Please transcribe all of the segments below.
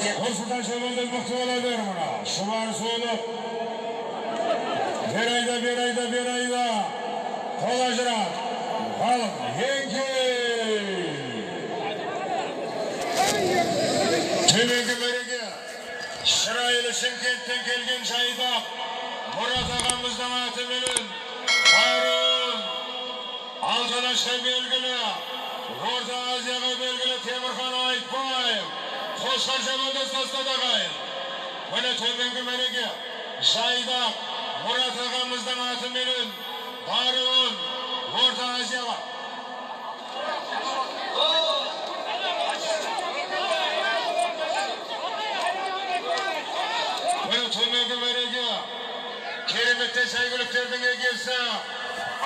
Нұрсұлтан шабандоз мықты бола бер мына. Шұбар сұлық. Бер айда, бер айда, бер айда. Қол ажырат. Ғалым, еңкей. Төменгі мәреге шырайлы Шымкенттен келген жайдақ Мұрат ағамыздың атыменен Харун, Алтын белгілі, Орта Азияға белгілі Темірхан Айтбаев қошқар шабандоз тастады, ағайын. Міне, төменгі мәреге жайдақ Мұрат ағамыздың атыменен Баруын, Орта Азияға. Міне, төменгі мәреге кереметтей сәйгүліктердің егесі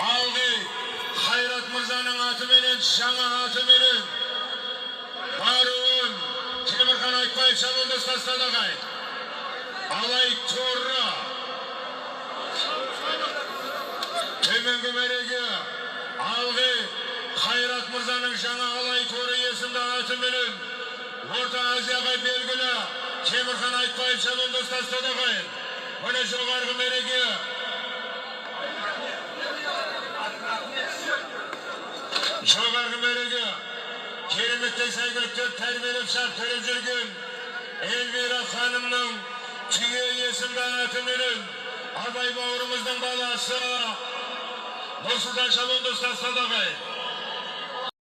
Алғи Қайрат мырзаның атыменен, жаңа атыменен Баруын, Темірхан Айтбаев шабандоз тастады, ағайын. Алай торы. Төменгі мәреге Алғи Қайрат мырзаның жаңа Алай торы есімді атыменен Орта Азияға белгілі Темірхан Айтбаев шабандоз тастады, ағайын. Міне, жоғарғы мәреге кереметтей сәйгүліктер тәрбиелеп шаптырып жүрген Эльвира ханымның Түйе есімді атыменен Абай бауырымыздың баласы Нұрсұлтан шабандоз тастады, ағайын.